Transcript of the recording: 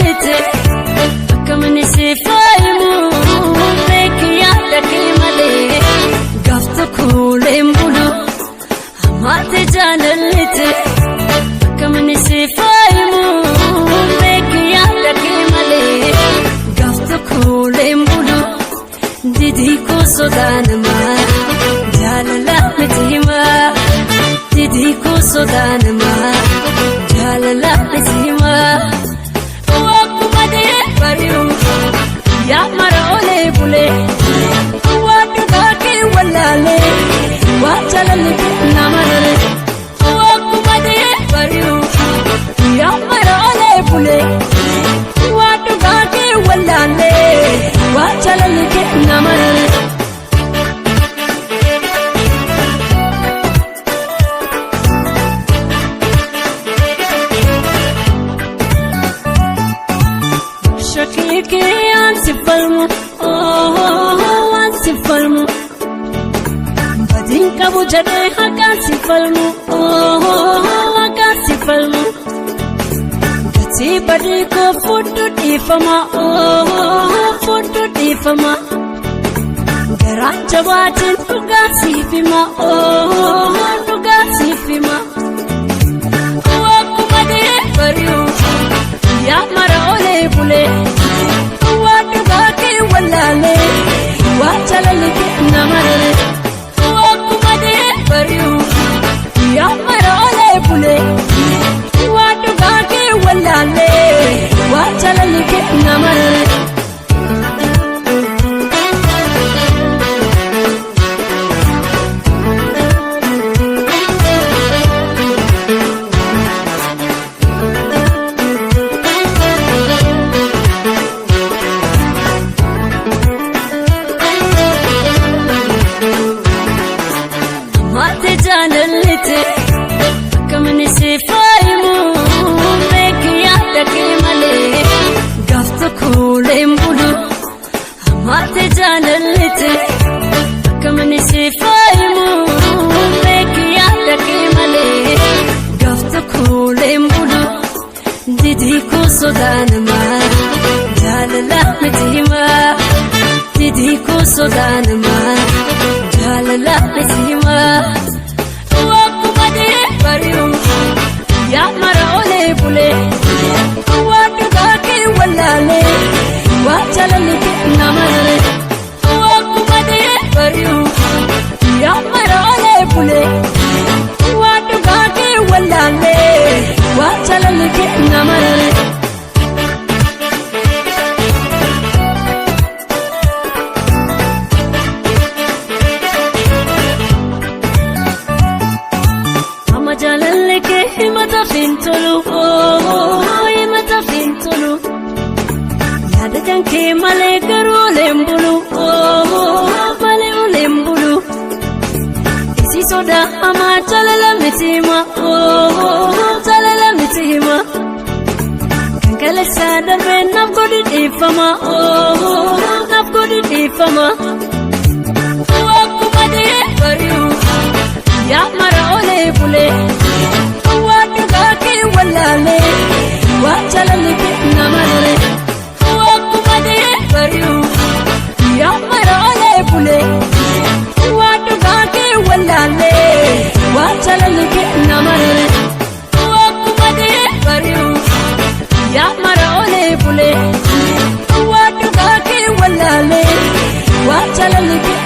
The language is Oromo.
jaalallite akkamini si faayimu beeki yaada kee malee gaaf tokko leen bulu ammaatti jaalallite akkamini si faayimu beeki yaada kee malee gaaf tokko leen bulu didii koo sodaanamaa jaalala miti himaa didii koo sodaanamaa jaalala miti himaa. Akkuma bari'u yaa mara olee bulee waa dhugaa kee wallaalee waa jaalalli kee nama raree. Akkuma bari'u yaa mara olee bulee waa dhugaa kee wallaalee waa jaalalli kee nama raree. Shakkii ansi falmu ansi falmu badiin qabu jedhee haqaan si falmu haqaan si falmu gatii badii koo fudhu dhiifama fudhu dhiifama garaan jabaatiin dhugaa siif hima dhugaa siif hima akkuma bari'u yaa mara olee bulee. Waa dhugaa kee wallaalee waa jaalalli kee nama raree. Akkuma bari'u yaa mara olee bulee waa dhugaa kee wallaalee waa jaalalli kee nama raree. Ammaatti jaalallite akkamini si faayimu beeki yaada kee malee gaaf tokko leen bulu. Ammaatti jaalallite akkamini si faayimu beeki yaada kee malee gaaf tokko leen bulu. Didii koo sodaanamaa jaalala miti himaa didii koo sodaanamaa jaalala miti himaa. Akkuma bari'u yaa mara olee bulee waa dhugaa kee wallaalee waa jaalalli kee nama raree. Akkuma bari'u yaa mara olee bulee waa dhugaa kee wallaalee waa jaalalli kee nama raree. Amma jaalalli kee himata fintolu himata fintolu yaada kan kee malee garuu oleen bulu malee oleen bulu isi sodaa hamaa jaalala miti hima jaalala miti hima kan kaleessaa darbee naaf godhi dhiifama naaf godhi dhiifama akkuma bari'u yaa mara olee bulee waa dhugaa kee wallaalee waa jaalalli kee nama raree. Akkuma bari'u yaa mara olee bulee waa dhugaa kee wallaalee waa jaalalli kee nama raree. Akkuma bari'u yaa mara olee bulee waa dhugaa kee wallaalee waa jaalalli kee.